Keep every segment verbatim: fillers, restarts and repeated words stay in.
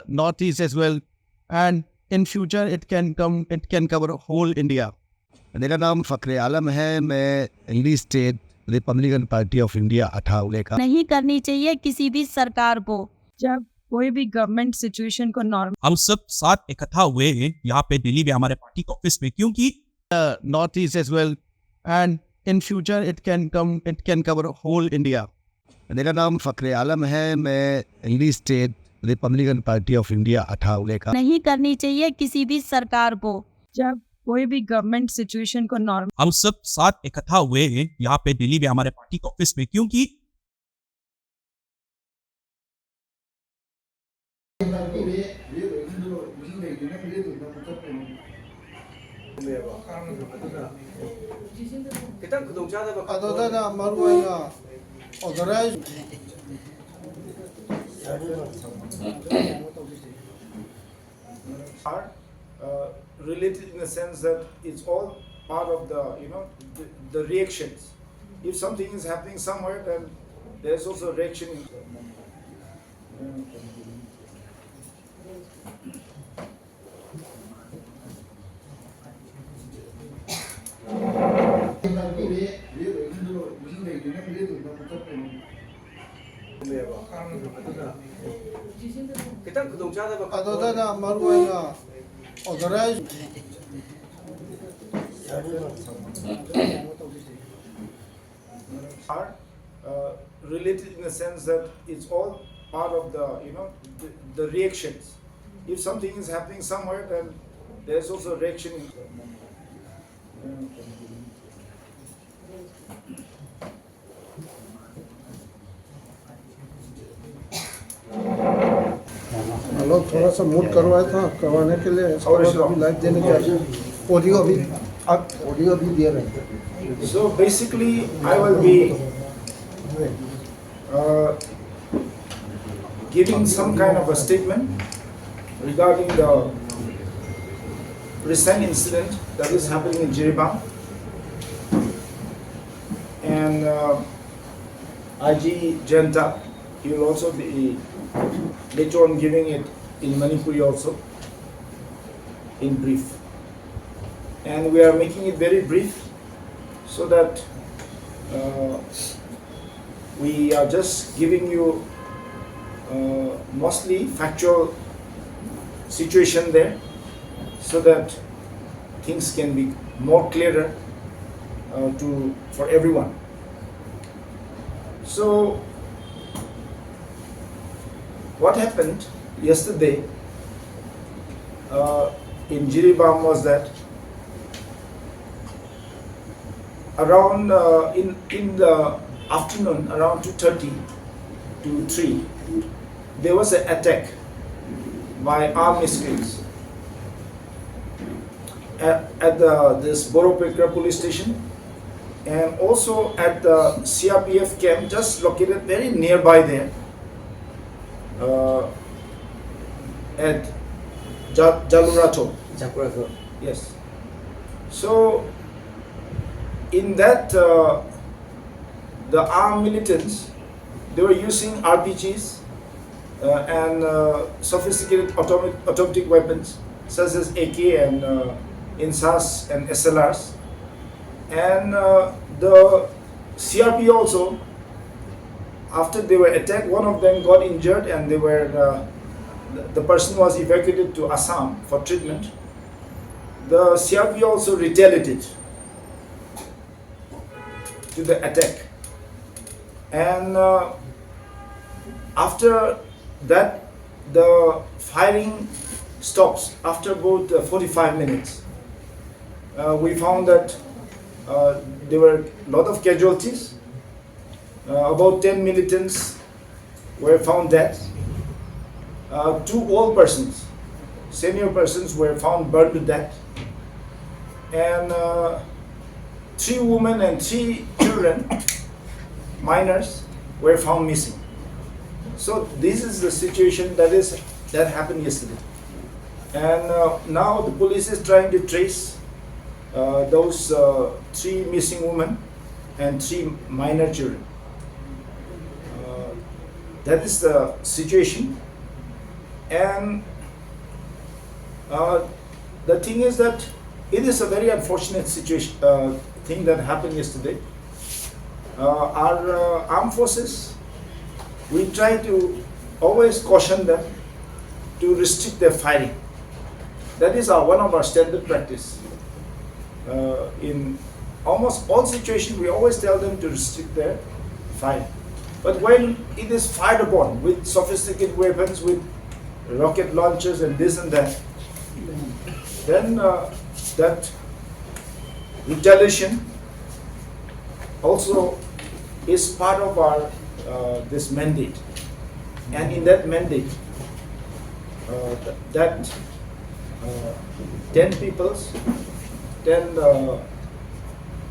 Northeast as well, and in future it can come, it can cover whole India. मेरा नाम फ़क्र आलम है। मैं Delhi state Republican party of India Athawale का। नहीं करनी चाहिए किसी भी सरकार को। जब कोई भी गवर्नमेंट सिचुएशन को नॉर्मल हम सब साथ इकट्ठा हुए हैं यहाँ पे दिल्ली में हमारे पार्टी के ऑफिस में, क्योंकि Northeast as well, and in future it can come, it can cover whole India. मेरा नाम फ़क्र आलम है। मैं Delhi state Republican party of India Athawale का। नहीं करनी चाहिए किसी भी सरकार को। जब कोई भी गवर्नमेंट सिचुएशन को नॉर्मल हम सब साथ इकट्ठा हुए हैं यहाँ पे दिल्ली में हमारे पार्टी के ऑफिस में, क्योंकि ꯈꯤꯇꯪ ꯈꯨꯗꯣꯡꯆꯥꯗꯕ ꯑꯗꯨꯗꯅ ꯃꯔꯨꯑꯣꯏꯅ authorise are uh, related in the sense that it's all part of the, you know, the, the reactions. If something is happening somewhere, then there's also a reaction. In ꯈꯤꯇꯪ ꯈꯨꯗꯣꯡꯆꯥꯗꯕ ꯑꯗꯨꯗꯅ ꯃꯔꯨꯑꯣꯏꯅ authorise Are uh, related in the sense that it's all part of the, you know, the, the reactions. If something is happening somewhere, then there's also a reaction. In hello, थोड़ा सा mood करवाया था, करवाने के लिए इसको अभी live देने जा रहे हैं। ऑडियो अभी, आप ऑडियो अभी दे रहे हैं। So basically, I will be uh, giving some kind of a statement regarding the recent incident that is happening in Jiribam. And uh, I G Jayanta, he will also be later on giving it in Manipuri also, in brief. And we are making it very brief so that uh, we are just giving you uh, mostly factual situation there so that things can be more clearer uh, to for everyone. So what happened yesterday uh, in Jiribam was that around uh, in in the afternoon, around two thirty to three, there was an attack by armed miscreants at, at the this Boropekra police station, and also at the C R P F camp just located very nearby there, uh, at ja- Jalurato. Jakurato. Yes. So, in that, uh, the armed militants, they were using R P Gs uh, and uh, sophisticated automatic, automatic weapons such as A K and uh, INSAS and S L Rs. And uh, the C R P also, after they were attacked, one of them got injured, and they were uh, the, the person was evacuated to Assam for treatment. The C R P also retaliated to the attack, and uh, after that, the firing stops after about uh, forty-five minutes. Uh, we found that uh, there were a lot of casualties. Uh, about ten militants were found dead. Uh, two old persons, senior persons, were found burned to death. And uh, three women and three children, minors, were found missing. So this is the situation that is that happened yesterday. And uh, now the police is trying to trace uh, those uh, three missing women and three minor children. Uh, that is the situation. And uh, the thing is that it is a very unfortunate situation, uh, thing that happened yesterday. Uh, our uh, armed forces, we try to always caution them to restrict their firing. That is our, one of our standard practice. Uh, in almost all situations, we always tell them to restrict their firing. But when it is fired upon with sophisticated weapons, with rocket launchers and this and that, then uh, that retaliation also is part of our uh, this mandate. And in that mandate, uh, th- that uh, ten peoples, ten uh,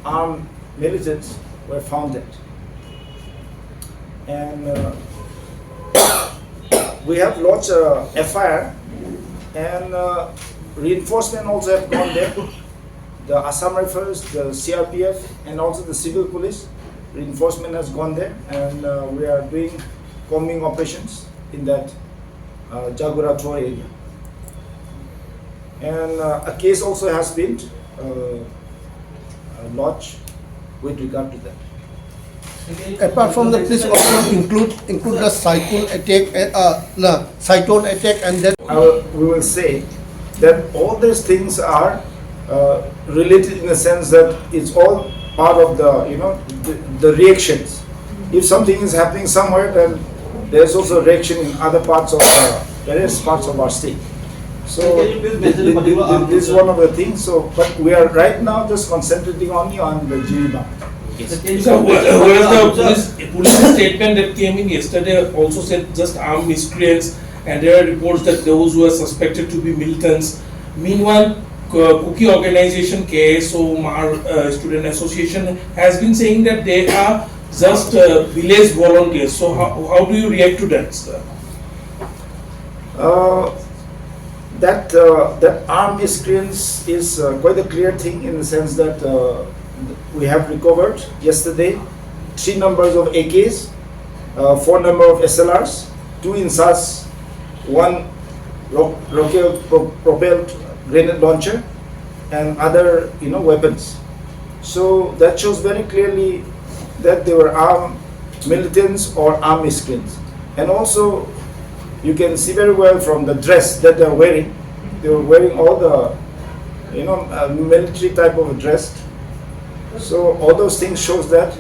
armed militants were found dead. And uh, we have lodged a F I R, and uh, reinforcement also have gone there. The Assam Rifles, the C R P F, and also the civil police reinforcement has gone there, and uh, we are doing combing operations in that uh, Jagura Thor area. And uh, a case also has been uh, uh, lodged with regard to that. Apart from that, please also include include the cyclone attack, uh, uh, no, cyclone attack, and that. I will, we will say that all these things are uh, related in the sense that it's all part of the, you know, the, the reactions. If something is happening somewhere, then there's also reaction in other parts of the various parts of our state. So Can you please mention thi- thi- particular thi- armed this is forces? One of the things. So, but we are right now just concentrating only on the Jiribam. Sir, can you So, please wh- whereas the mention police, police statement that came in yesterday also said just armed miscreants, and there are reports that those who are suspected to be militants. Meanwhile, Ku- Kuki organization K S O Hmar uh, Student Association has been saying that they are just uh, village volunteers. So how, how do you react to that, sir? Uh, that uh, that armed miscreants is uh, quite a clear thing in the sense that uh, we have recovered yesterday three numbers of A Ks, uh, four number of S L Rs, two INSAS, one ro- rocket pro- propelled grenade launcher and other, you know, weapons. So that shows very clearly that they were armed militants or armed miscreants. And also, you can see very well from the dress that they're wearing. They were wearing all the, you know, uh, military type of dress. So all those things shows that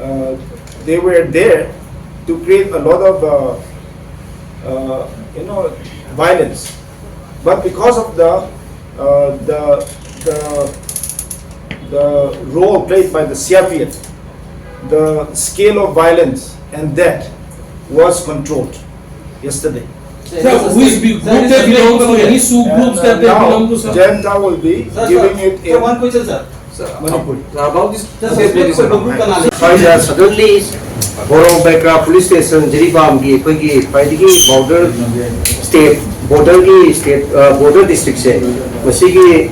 uh, they were there to create a lot of, uh, uh, you know, violence. But because of the uh, the the the role played by the C R P F, the scale of violence and death was controlled yesterday. Sir, which be- group they belong to? Any sub groups that they belong to, sir? Jayanta will be giving it in One question, sir. Manipuri. About this, sir, suspect group का नाम है? ꯁ꯭ꯋꯥꯏꯗ ꯁꯗꯟꯂꯤ ꯕꯣꯔꯣꯕꯦꯀ꯭ꯔꯥ police station ꯖꯤꯔꯤꯕꯥꯝꯒꯤ ꯑꯩꯈꯣꯏꯒꯤ ꯈ꯭ꯋꯥꯏꯗꯒꯤ border state ꯕꯣꯔꯗꯔꯒꯤ state border ꯗꯤꯁꯇ꯭ꯔꯤꯛꯁꯦ ꯃꯁꯤꯒꯤ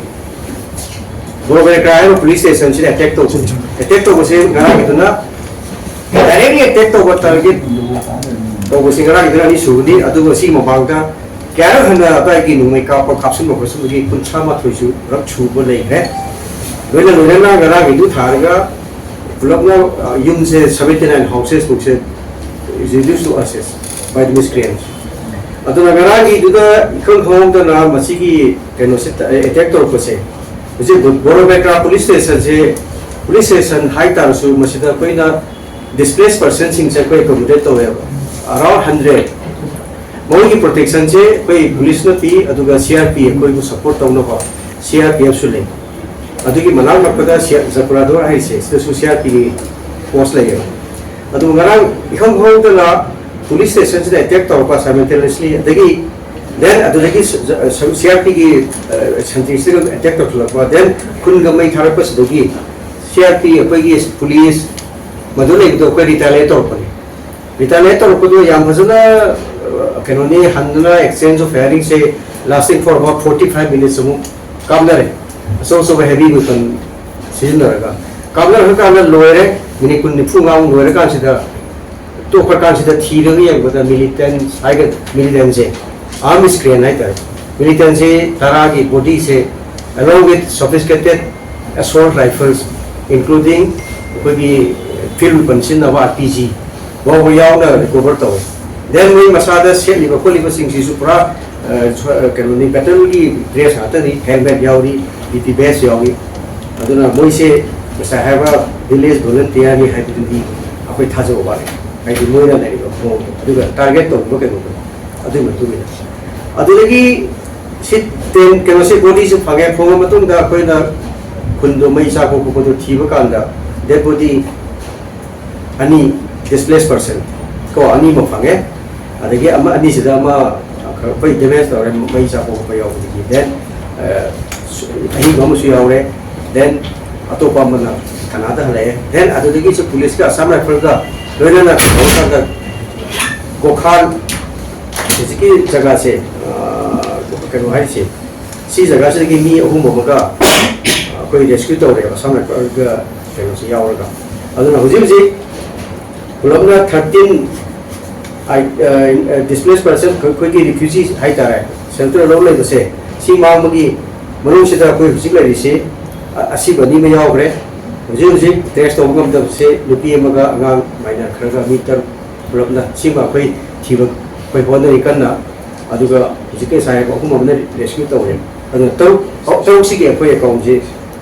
ꯕꯣꯔꯣꯕꯦꯀ꯭ꯔꯥ ꯍꯥꯏꯔꯤꯕ police ꯁ꯭ꯇꯦꯁꯟꯁꯤꯗ attack ꯇꯧꯕ attack ꯇꯧꯕꯁꯦ ꯉꯔꯥꯡꯒꯤꯗꯨꯅ ꯗꯥꯏꯔꯦꯛꯂꯤ ꯑꯦꯇꯦꯛ ꯇꯧꯕ ꯇꯥꯔꯒꯦꯠ ꯇꯧꯕꯁꯤ ꯉꯔꯥꯡꯒꯤꯗꯨꯅ ꯑꯅꯤ ꯁꯨꯕꯅꯤ꯫ ꯑꯗꯨꯒ ꯁꯤꯒꯤ ꯃꯃꯥꯡꯗ ꯀꯌꯥꯔꯛ ꯍꯟꯅ ꯑꯗꯥꯏꯒꯤ ꯅꯣꯡꯃꯩ ꯀꯥꯞꯄ ꯀꯥꯞꯁꯤꯟꯕ ꯈꯣꯠꯆꯤꯟꯕꯒꯤ ꯀꯨꯟꯊ꯭ꯔꯥ ꯃꯥꯊꯣꯏꯁꯨ ꯔꯛ ꯁꯨꯕ ꯂꯩꯈ꯭ꯔꯦ꯫ ꯂꯣꯏꯅ ꯂꯣꯏꯅꯅ ꯉꯔꯥꯡꯒꯤꯗꯨ ꯊꯥꯔꯒ ꯄꯨꯂꯞꯅ ꯌꯨꯝꯁꯦ seventy nine houses ꯃꯨꯛꯁꯦ reduce to ashes by the miscreants꯫ ꯑꯗꯨꯅ ꯉꯔꯥꯡꯒꯤꯗꯨꯗ ꯏꯈꯪ ꯈꯪꯍꯧꯗꯅ ꯃꯁꯤꯒꯤ ꯀꯩꯅꯣꯁꯦ ꯑꯦꯇꯦꯛ ꯇꯧꯔꯛꯄꯁꯦ ꯍꯧꯖꯤꯛ ꯕꯣꯔꯣꯕꯦꯀ꯭ꯔꯥ ꯄꯨꯂꯤꯁ ꯁ꯭ꯇꯦꯁꯟꯁꯦ ꯄꯨꯂꯤꯁ ꯁ꯭ꯇꯦꯁꯟ ꯍꯥꯏꯇꯥꯔꯁꯨ ꯃꯁꯤꯗ ꯑꯩꯈꯣꯏꯅ displaced personꯁꯤꯡꯁꯦ ꯑꯩꯈꯣꯏ accommodate ꯇꯧꯋꯦꯕ, around hundred꯫ ꯃꯣꯏꯒꯤ ꯄ꯭ꯔꯣꯇꯦꯛꯁꯟꯁꯦ ꯑꯩꯈꯣꯏ ꯄꯨꯂꯤꯁꯅ ꯄꯤ, ꯑꯗꯨꯒ ꯁꯤ ꯑꯥꯔ ꯄꯤ ꯑꯩꯈꯣꯏꯕꯨ ꯁꯄꯣꯔꯠ ꯇꯧꯅꯕ ꯁꯤ ꯑꯥꯔ ꯄꯤ ꯑꯦꯐꯁꯨ ꯂꯩ꯫ ꯑꯗꯨꯒꯤ ꯃꯅꯥꯛ ꯅꯛꯄꯗ ꯖꯀꯨꯔꯥꯗꯣꯔ ꯍꯥꯏꯔꯤꯁꯦ ꯁꯤꯗꯁꯨ ꯁꯤ ꯑꯥꯔ ꯄꯤꯒꯤ ꯄꯣꯁ ꯂꯩꯌꯦꯕ꯫ ꯑꯗꯨ ꯉꯔꯥꯡ ꯏꯈꯪ ꯈꯪꯍꯧꯗꯅ ꯄꯨꯂꯤꯁ ꯁ꯭ꯇꯦꯁꯟꯁꯤꯗ ꯑꯦꯇꯦꯛ ꯇꯧꯔꯛꯄ simultaneously, ꯑꯗꯒꯤ then ꯑꯗꯨꯗꯒꯤ ꯁꯤ ꯑꯥꯔ ꯄꯤꯒꯤ ꯁꯟꯇ꯭ꯔꯤꯁꯤꯒ ꯑꯦꯇꯦꯛ ꯇꯧꯁꯤꯜꯂꯛꯄ, then ꯈꯨꯟꯒ ꯃꯩ ꯊꯥꯔꯛꯄꯁꯤꯗꯒꯤ ꯁꯤ ꯑꯥꯔ ꯄꯤ ꯑꯩꯈꯣꯏꯒꯤ ꯄꯨꯂꯤꯁ ꯃꯗꯨ ꯂꯩꯕꯗꯣ ꯑꯩꯈꯣꯏ ꯔꯤꯇꯥꯂꯤꯌꯦꯠ ꯇꯧꯔꯛꯄꯅꯤ꯫ ꯔꯤꯇꯥꯂꯤꯌꯦꯠ ꯇꯧꯔꯛꯄꯗꯣ ꯌꯥꯝ ꯐꯖꯅ ꯀꯩꯅꯣꯅꯤ, ꯍꯟꯗꯅ exchange of firingꯁꯦ lasting for about forty five minutes ꯑꯃꯨꯛ ꯀꯥꯞꯅꯔꯦ ꯑꯆꯧ ꯑꯆꯧꯕ heavy weapon ꯁꯤꯖꯤꯟꯅꯔꯒ꯫ ꯀꯥꯞꯅꯔꯀꯥꯟꯗ ꯂꯣꯏꯔꯦ, ꯃꯤꯅꯤꯠ ꯀꯨꯟ ꯅꯤꯐꯨ ꯃꯉꯥꯃꯨꯛ ꯂꯣꯏꯔꯀꯥꯟꯁꯤꯗ ꯇꯣꯛꯈ꯭ꯔꯀꯥꯟꯁꯤꯗ ꯊꯤꯔꯒ ꯌꯦꯡꯕꯗ ꯃꯤꯂꯤꯇꯦꯟ ꯍꯥꯏꯒ ꯃꯤꯂꯤꯇꯦꯟꯁꯦ ꯑꯥꯔꯝ ꯏꯁ ꯀ꯭ꯔꯦꯟ ꯍꯥꯏꯇꯥꯔꯦ꯫ ꯃꯤꯂꯤꯇꯦꯟꯁꯦ ꯇꯔꯥꯒꯤ ꯕꯣꯗꯤꯁꯦ along with sophisticated assault rifles including ꯑꯩꯈꯣꯏꯒꯤ ꯐꯤꯜ ꯋꯦꯄꯟ ꯁꯤꯖꯤꯟꯅꯕ ꯑꯥꯔ ꯄꯤ ꯖꯤ ꯐꯥꯎꯕ ꯌꯥꯎꯅ ꯔꯤꯀꯣꯚꯔ ꯇꯧꯋꯦ꯫ ꯗꯦꯟ ꯃꯣꯏ ꯃꯁꯥꯗ ꯁꯦꯠꯂꯤꯕ ꯈꯣꯠꯂꯤꯕꯁꯤꯡꯁꯤꯁꯨ ꯄꯨꯔꯥ ꯀꯩꯅꯣꯅꯤ, ꯕꯦꯇꯜꯒꯤ ꯗ꯭ꯔꯦꯁ ꯉꯥꯛꯇꯅꯤ, ꯍꯦꯜꯃꯦꯠ ꯌꯥꯎꯔꯤ, ꯕꯤ ꯄꯤ ꯕꯦꯁ ꯌꯥꯎꯔꯤ꯫ ꯑꯗꯨꯅ ꯃꯣꯏꯁꯦ ꯉꯁꯥꯏ ꯍꯥꯏꯕ ꯚꯤꯂꯦꯖ ꯚꯣꯂꯟꯇꯤꯌꯔꯅꯤ ꯍꯥꯏꯕꯗꯨꯗꯤ ꯑꯩꯈꯣꯏ ꯊꯥꯖꯕ ꯋꯥꯠꯂꯦ꯫ ꯍꯥꯏꯗꯤ ꯃꯣꯏꯅ ꯂꯩꯔꯤꯕ ꯃꯑꯣꯡꯗꯣ ꯑꯗꯨꯒ ꯇꯥꯔꯒꯦꯠ ꯇꯧꯔꯤꯕ ꯀꯩꯅꯣꯗꯣ ꯑꯗꯨꯒꯤ ꯃꯇꯨꯡ ꯏꯟꯅ꯫ ꯑꯗꯨꯗꯒꯤ ꯁꯤ ꯇꯦꯟ ꯀꯩꯅꯣꯁꯤ ꯕꯣꯗꯤꯁꯤ ꯐꯪꯉꯦ꯫ ꯐꯪꯉ ꯃꯇꯨꯡꯗ ꯑꯩꯈꯣꯏꯅ ꯈꯨꯟꯗꯣ ꯃꯩ ꯆꯥꯛꯄ ꯈꯣꯠꯄꯗꯣ ꯊꯤꯕ ꯀꯥꯟꯗ ꯗꯦꯠ ꯕꯣꯗꯤ ꯑꯅꯤ, ꯗꯤꯁꯄ꯭ꯂꯦꯁ ꯄꯔꯁꯟ ꯀꯣ ꯑꯅꯤꯃꯛ ꯐꯪꯉꯦ꯫ ꯑꯗꯒꯤ ꯑꯃ ꯑꯅꯤꯁꯤꯗ ꯑꯃ ꯈꯔ ꯑꯩꯈꯣꯏ ꯗꯦꯃꯦꯖ ꯇꯧꯔꯦ, ꯃꯩ ꯆꯥꯛꯄ ꯈꯣꯠꯄ ꯌꯥꯎꯕꯗꯒꯤ꯫ ꯗꯦꯟ ꯑꯍꯤꯡꯕ ꯑꯃꯁꯨ ꯌꯥꯎꯔꯦ꯫ ꯗꯦꯟ ꯑꯇꯣꯞꯄ ꯑꯃꯅ ꯊꯅꯥꯗ ꯍꯜꯂꯛꯑꯦ꯫ ꯗꯦꯟ ꯑꯗꯨꯗꯒꯤꯁꯨ ꯄꯨꯂꯤꯁꯀ ꯑꯁꯥꯝ ꯔꯥꯏꯐꯜꯒ ꯂꯣꯏꯅꯅ ꯇꯧꯔꯀꯥꯟꯗ ꯀꯣꯈꯥꯟ ꯍꯧꯖꯤꯛꯀꯤ ꯖꯒꯥꯁꯦ, ꯀꯩꯅꯣ ꯍꯥꯏꯔꯤꯁꯦ, ꯁꯤ ꯖꯒꯥꯁꯤꯗꯒꯤ ꯃꯤ ꯑꯍꯨꯝ ꯑꯃꯒ ꯑꯩꯈꯣꯏ ꯔꯦꯁꯀ꯭ꯌꯨ ꯇꯧꯔꯦꯕ, ꯑꯁꯥꯝ ꯔꯥꯏꯐꯜꯒ ꯀꯩꯅꯣꯁꯤ ꯌꯥꯎꯔꯒ꯫ ꯑꯗꯨꯅ ꯍꯧꯖꯤꯛ ꯍꯧꯖꯤꯛ ꯄꯨꯂꯞꯅ ꯊꯥꯔꯇꯤꯟ ꯗꯤꯁꯄ꯭ꯂꯦꯁ ꯄꯔꯁꯟ, ꯑꯩꯈꯣꯏꯒꯤ ꯔꯤꯐ꯭ꯌꯨꯖꯤ ꯍꯥꯏꯇꯥꯔꯦ, ꯁꯦꯜꯇꯔ ꯂꯧ ꯂꯩꯕꯁꯦ, ꯁꯤ ꯃꯥꯡꯕꯒꯤ ꯃꯅꯨꯡꯁꯤꯗ ꯑꯩꯈꯣꯏ ꯍꯧꯖꯤꯛ ꯂꯩꯔꯤꯁꯤ ꯑꯁꯤꯕ ꯑꯅꯤ ꯑꯃ ꯌꯥꯎꯈ꯭ꯔꯦ꯫ ꯍꯧꯖꯤꯛ ꯍꯧꯖꯤꯛ ꯇ꯭ꯔꯦꯁ ꯇꯧꯕ ꯉꯝꯗꯕꯁꯦ ꯅꯨꯄꯤ ꯑꯃꯒ ꯑꯉꯥꯡ ꯃꯥꯏꯅꯔ ꯈꯔꯒ ꯃꯤ ꯇꯔꯨꯛ ꯄꯨꯂꯞꯅ꯫ ꯁꯤꯃ ꯑꯩꯈꯣꯏ ꯊꯤꯕ ꯑꯩꯈꯣꯏ ꯍꯣꯠꯅꯔꯤ ꯀꯟꯅ꯫ ꯑꯗꯨꯒ ꯍꯧꯖꯤꯛꯀꯤ ꯉꯁꯥꯏ ꯍꯥꯏꯕ ꯑꯍꯨꯝ ꯑꯃꯅ ꯔꯦꯁꯀ꯭ꯌꯨ ꯇꯧꯔꯦ꯫ ꯑꯗꯨꯅ ꯇꯔꯨꯛ, ꯇꯔꯨꯛꯁꯤꯒꯤ ꯑꯩꯈꯣꯏ ꯑꯦꯀꯥꯎꯟꯁꯦ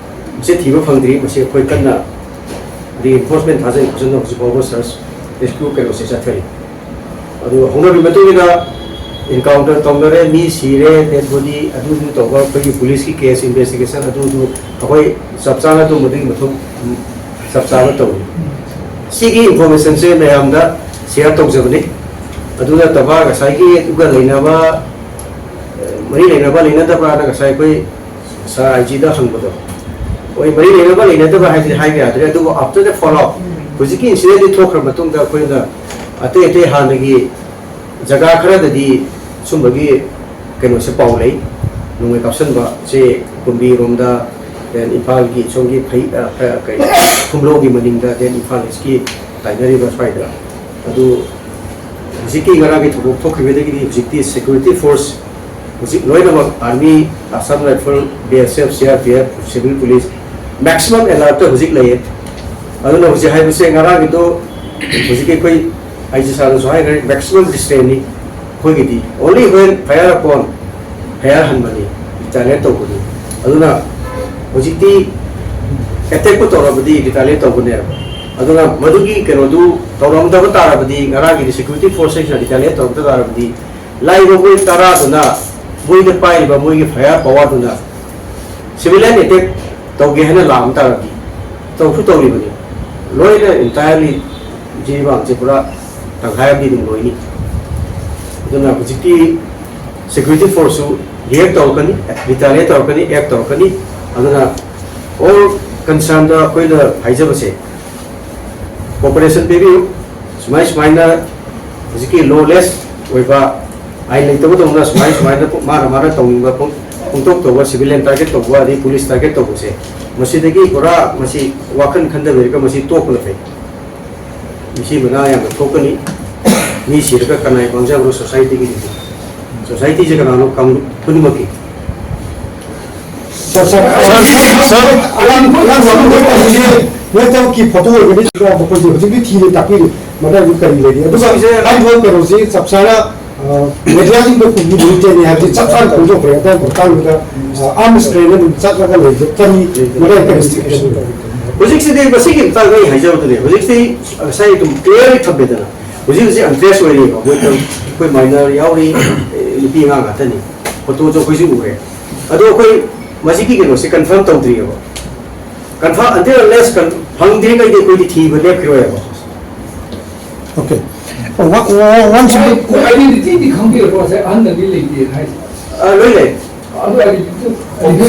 ꯁꯦ ꯊꯤꯕ ꯐꯪꯗ꯭ꯔꯤ꯫ ꯃꯁꯤ ꯑꯩꯈꯣꯏ ꯀꯟꯅ ꯔꯤꯏꯟꯐꯣꯔꯁꯃꯦꯟ ꯊꯥꯖꯤꯟ ꯈꯣꯠꯆꯤꯟꯗꯅ ꯍꯧꯖꯤꯛ ꯐꯥꯎꯕ ꯁꯔꯆ ꯔꯦꯁꯀ꯭ꯌꯨ ꯀꯩꯅꯣꯁꯦ ꯆꯠꯊꯔꯤ꯫ ꯑꯗꯨ ꯍꯧꯅꯕꯤ ꯃꯇꯨꯡ ꯏꯟꯅ ꯏꯟꯀꯥꯎꯟꯇꯔ ꯇꯧꯅꯔꯦ, ꯃꯤ ꯁꯤꯔꯦ, ꯗꯦꯠ ꯕꯣꯗꯤ ꯑꯗꯨꯗꯨ ꯇꯧꯕ, ꯑꯩꯈꯣꯏꯒꯤ ꯄꯨꯂꯤꯁꯀꯤ ꯀꯦꯁ ꯏꯟꯚꯦꯁꯇꯤꯒꯦꯁꯟ ꯑꯗꯨꯗꯨ ꯑꯩꯈꯣꯏ ꯆꯞ ꯆꯥꯅ ꯑꯗꯨꯝꯕꯗꯨꯒꯤ ꯃꯊꯧ ꯆꯞ ꯆꯥꯕ ꯇꯧꯔꯤ꯫ ꯁꯤꯒꯤ ꯏꯟꯐꯣꯔꯃꯦꯁꯟꯁꯦ ꯃꯌꯥꯝꯗ ꯁꯤꯌꯥꯔ ꯇꯧꯖꯕꯅꯤ꯫ ꯑꯗꯨ ꯅꯠꯇꯕ ꯉꯁꯥꯏꯒꯤ ꯑꯗꯨꯒ ꯂꯩꯅꯕ, ꯃꯔꯤ ꯂꯩꯅꯕ ꯂꯩꯅꯗꯕ꯭ꯔꯥꯅ ꯉꯁꯥꯏ ꯑꯩꯈꯣꯏ ꯁꯥꯔ ꯑꯥꯏ ꯖꯤꯗ ꯍꯪꯕꯗꯣ, ꯍꯣꯏ, ꯃꯔꯤ ꯂꯩꯅꯕ ꯂꯩꯅꯗꯕ ꯍꯥꯏꯁꯤꯗꯤ ꯍꯥꯏꯕ ꯌꯥꯗ꯭ꯔꯦ꯫ ꯑꯗꯨꯕꯨ ꯑꯥꯐꯇꯔ ꯗ ꯐꯣꯂꯣ ꯑꯞ, ꯍꯧꯖꯤꯛꯀꯤ ꯏꯟꯁꯤꯗꯦꯟꯗꯤ ꯊꯣꯛꯈ꯭ꯔ ꯃꯇꯨꯡꯗ ꯑꯩꯈꯣꯏꯅ ꯑꯇꯩ ꯑꯇꯩ ꯍꯥꯟꯅꯒꯤ ꯖꯒꯥ ꯈꯔꯗꯗꯤ ꯁꯨꯝꯕꯒꯤ ꯀꯩꯅꯣꯁꯦ ꯄꯥꯎ ꯂꯩ, ꯅꯣꯡꯃꯩ ꯀꯥꯞꯁꯟꯕꯁꯦ ꯀꯨꯝꯕꯤꯔꯣꯝꯗ, ꯗꯦꯟ ꯏꯝꯐꯥꯜꯒꯤ ꯁꯣꯝꯒꯤ ꯐꯩ-, ꯑ, ꯐ-, ꯀꯩ, ꯈꯨꯝꯂꯣꯡꯒꯤ ꯃꯅꯤꯡꯗ, ꯗꯦꯟ ꯏꯝꯐꯥꯜ ꯏꯁꯀꯤ ꯇꯥꯏꯅꯔꯤꯕ ꯁ꯭ꯋꯥꯏꯗ꯫ ꯑꯗꯨ ꯍꯧꯖꯤꯛꯀꯤ ꯉꯔꯥꯡꯒꯤ ꯊꯧꯗꯣꯛ ꯊꯣꯛꯈꯤꯕꯗꯒꯤꯗꯤ ꯍꯧꯖꯤꯛꯇꯤ ꯁꯦꯀ꯭ꯌꯨꯔꯤꯇꯤ ꯐꯣꯔꯁ ꯍꯧꯖꯤꯛ ꯂꯣꯏꯅꯃꯛ, army, Assam rifle, B S F, C R P F, civil police, maximum ꯑꯦꯂꯔꯠꯇ ꯍꯧꯖꯤꯛ ꯂꯩꯌꯦ꯫ ꯑꯗꯨꯅ ꯍꯧꯖꯤꯛ ꯍꯥꯏꯕꯁꯦ, ꯉꯔꯥꯡꯒꯤꯗꯣ ꯍꯧꯖꯤꯛꯀꯤ ꯑꯩꯈꯣꯏ ꯑꯥꯏ ꯖꯤ ꯁꯥꯔꯅꯁꯨ ꯍꯥꯏꯈ꯭ꯔꯦ, ꯃꯦꯛꯁꯤꯃꯝ ꯔꯤꯁꯇ꯭ꯔꯦꯟꯅꯤ ꯑꯩꯈꯣꯏꯒꯤꯗꯤ꯫ Only when fire upon fire ꯍꯟꯕꯅꯤ, ꯔꯤꯇꯥꯂꯤꯌꯦꯠ ꯇꯧꯕꯅꯤ꯫ ꯑꯗꯨꯅ ꯍꯧꯖꯤꯛꯇꯤ ꯑꯦꯇꯦꯛꯄꯨ ꯇꯧꯔꯕꯗꯤ ꯔꯤꯇꯥꯂꯤꯌꯦꯠ ꯇꯧꯒꯅꯦꯕ꯫ ꯑꯗꯨꯅ ꯃꯗꯨꯒꯤ ꯀꯩꯅꯣꯗꯨ ꯇꯧꯔꯝꯗꯕ ꯇꯥꯔꯕꯗꯤ, ꯉꯔꯥꯡꯒꯤꯗꯤ ꯁꯦꯀ꯭ꯌꯨꯔꯤꯇꯤ ꯐꯣꯔꯁꯁꯤꯡꯁꯤꯅ ꯔꯤꯇꯥꯂꯤꯌꯦꯠ ꯇꯧꯔꯝꯗ ꯇꯥꯔꯕꯗꯤ, ꯂꯥꯛꯏꯕ ꯃꯣꯏ ꯇꯔꯥꯗꯨꯅ, ꯃꯣꯏꯗ ꯄꯥꯏꯔꯤꯕ ꯃꯣꯏꯒꯤ ꯐꯥꯌꯔ ꯄꯋꯥꯔꯗꯨꯅ ꯁꯤꯚꯤꯂꯤꯌꯟ ꯑꯦꯇꯦꯛ ꯇꯧꯒꯦ ꯍꯥꯏꯅ ꯂꯥꯛꯑꯝ ꯇꯥꯔꯗꯤ, ꯇꯧꯁꯨ ꯇꯧꯔꯤꯕꯅꯤ꯫ ꯂꯣꯏꯅ, entirely, ꯖꯤꯔꯤꯕꯥꯝꯁꯦ ꯄꯨꯔꯥ ꯇꯪꯈꯥꯏ ꯑꯃꯗꯤ ꯑꯗꯨꯝ ꯂꯣꯏꯅꯤ꯫ ꯑꯗꯨꯅ ꯍꯧꯖꯤꯛꯇꯤ ꯁꯦꯀ꯭ꯌꯨꯔꯤꯇꯤ ꯐꯣꯔꯁꯁꯨ ꯔꯤꯌꯦꯛ ꯇꯧꯔꯛꯀꯅꯤ, ꯔꯤꯇꯥꯂꯤꯌꯦꯠ ꯇꯧꯔꯛꯀꯅꯤ, ꯑꯦꯛ ꯇꯧꯔꯛꯀꯅꯤ꯫ ꯑꯗꯨꯅ ꯑꯣꯜ ꯀꯟꯁꯔꯟꯗ ꯑꯩꯈꯣꯏꯅ ꯍꯥꯏꯖꯕꯁꯦ, ꯀꯣꯑꯣꯄꯔꯦꯁꯟ ꯄꯤꯕꯤꯌꯨ꯫ ꯁꯨꯃꯥꯏ ꯁꯨꯃꯥꯏꯅ ꯍꯧꯖꯤꯛꯀꯤ ꯂꯣꯂꯦꯁ ꯑꯣꯏꯕ, ꯑꯥꯏꯟ ꯂꯩꯇꯕꯗꯧꯅ ꯁꯨꯃꯥꯏ ꯁꯨꯃꯥꯏꯅ ꯃꯥꯅ ꯃꯥꯅ ꯇꯧꯅꯤꯡꯕ ꯄꯪ-, ꯄꯪꯇꯧ ꯇꯧꯕ, ꯁꯤꯚꯤꯂꯤꯌꯟ ꯇꯥꯔꯒꯦꯠ ꯇꯧꯕ, ꯑꯗꯩ ꯄꯨꯂꯤꯁ ꯇꯥꯔꯒꯦꯠ ꯇꯧꯕꯁꯦ, ꯃꯁꯤꯗꯒꯤ ꯄꯨꯔꯥ ꯃꯁꯤ ꯋꯥꯈꯜ ꯈꯟꯊꯕꯤꯔꯒ ꯃꯁꯤ ꯇꯣꯛꯄꯅ ꯐꯩ꯫ ꯃꯁꯤ ꯃꯅꯥ ꯌꯥꯝꯅ ꯊꯣꯛꯀꯅꯤ꯫ ꯃꯤ ꯁꯤꯔꯒ ꯀꯅꯥꯏ ꯃꯥꯡꯖꯕꯅꯣ ꯁꯣꯁꯥꯏꯇꯤꯒꯤꯗꯤ? ꯁꯣꯁꯥꯏꯇꯤꯁꯦ ꯀꯅꯥꯅꯣ? ꯀꯥꯡꯂꯨꯞ ꯈꯨꯗꯤꯡꯃꯛꯀꯤ꯫ ꯁꯥꯔ, ꯁꯥꯔ, ꯁꯥꯔ, ꯁꯥꯔ, ꯑꯉꯥꯡ, ꯑꯉꯥꯡ ꯁꯥꯔ, ꯃꯣꯏ ꯇꯧꯔꯤꯁꯦ, ꯃꯣꯏ ꯇꯧꯀꯤ ꯐꯣꯇꯣ ꯑꯣꯏꯕꯅꯤ, ꯃꯈꯣꯏꯁꯦ ꯍꯧꯖꯤꯛꯇꯤ ꯊꯤꯔꯦ, ꯇꯥꯛꯄꯤꯔꯦ, ꯃꯗꯥꯏꯗ ꯀꯔꯤ ꯂꯩꯔꯤ? ꯑꯗꯨꯒ ꯁꯤꯁꯦ ꯍꯥꯏꯔꯤꯕ ꯀꯩꯅꯣꯁꯤ ꯆꯞ ꯆꯥꯅ, ꯑ, ꯃꯦꯗꯤꯌꯥꯁꯤꯡꯗ ꯄꯨꯕꯤꯕ ꯂꯩꯇꯦꯅꯦ ꯍꯥꯏꯕꯗꯤ ꯆꯞ ꯆꯥꯅ ꯈꯪꯗꯣꯛꯈ꯭ꯔꯦ꯫ ꯑꯗꯨꯒꯤ ꯃꯇꯥꯡꯗꯨꯗ, ꯑ, ꯑꯥꯔꯝꯁ ꯇ꯭ꯔꯦꯟ ꯑꯗꯨꯝ ꯆꯠꯂꯒ ꯂꯩꯕ ꯀꯔꯤ, ꯃꯗꯥꯏ ꯀꯔꯤ ꯏꯟꯗꯤꯀꯦꯁꯟ ꯂꯩ? ꯍꯧꯖꯤꯛꯁꯤꯗꯤ ꯃꯁꯤꯒꯤ ꯃꯇꯥꯡꯗ ꯑꯩ ꯍꯥꯏꯖꯕꯗꯨꯅꯦ, ꯍꯧꯖꯤꯛꯇꯤ ꯉꯁꯥꯏ ꯑꯗꯨꯝ ꯀ꯭ꯂꯤꯌꯥꯔꯂꯤ ꯊꯝꯃꯦꯗꯅ, ꯍꯧꯖꯤꯛ ꯍꯧꯖꯤꯛ ꯑꯟꯗ꯭ꯔꯦꯁ ꯑꯣꯏꯔꯤꯕ, ꯃꯣꯏ ꯑꯩꯈꯣꯏ ꯃꯥꯏꯅꯔ ꯌꯥꯎꯔꯤ, ꯑꯦ, ꯅꯨꯄꯤ ꯑꯉꯥꯡ ꯉꯥꯛꯇꯅꯤ, ꯐꯣꯇꯣꯁꯨ ꯑꯩꯈꯣꯏꯁꯨ ꯎꯔꯦ꯫ ꯑꯗꯣ ꯑꯩꯈꯣꯏ ꯃꯁꯤꯒꯤ ꯀꯩꯅꯣꯁꯦ ꯀꯟꯐꯥꯔꯝ ꯇꯧꯗ꯭ꯔꯤꯑꯕ꯫ ꯀꯟꯐꯥꯔꯝ, until unless ꯀꯟ-, ꯐꯪꯗ꯭ꯔꯤꯉꯩꯗꯤ ꯑꯩꯈꯣꯏꯗꯤ ꯊꯤꯕ ꯂꯦꯞꯈꯤꯔꯣꯏꯕ꯫ Okay. One, one, one simple ꯑꯩꯈꯣꯏ ꯑꯥꯏꯗꯦꯟꯇꯤꯇꯤꯗꯤ ꯈꯪꯕꯤꯔꯕꯣ? ꯉꯁꯥꯏ ꯑꯍꯟꯅꯗꯤ ꯂꯩꯇꯦ ꯍꯥꯏꯁꯦ꯫ ꯑ, ꯂꯣꯏ ꯂꯩ꯫ ꯑꯗꯨ ꯑꯥꯏꯗꯦꯟꯇꯤꯇꯤ ꯑꯗꯨ,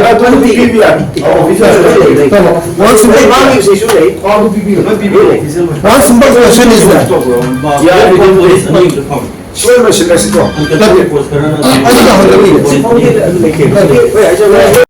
ꯑꯗꯨ, ꯑꯗꯨ ꯄꯤꯕ ꯌꯥꯅꯤ꯫ ꯑꯣꯐꯤꯁꯤꯌꯦꯜ ꯂꯩ, ꯂꯩ꯫ One simple ꯃꯥꯒꯤ ꯁꯤꯁꯨ ꯂꯩ꯫ ꯑꯣ, ꯑꯗꯨ ꯄꯤꯕꯤꯔꯣ꯫ ꯂꯣꯏ ꯄꯤꯕꯤꯔꯣ꯫ One simple question is that ꯌꯥꯔꯦ, ꯂꯣꯏꯁꯤꯜꯂꯁꯤꯀꯣ꯫ ꯑꯗꯨ ꯍꯪꯖꯕꯤꯒꯦ꯫ ꯍꯣꯏ, ꯍꯥꯏꯖꯔꯣ꯫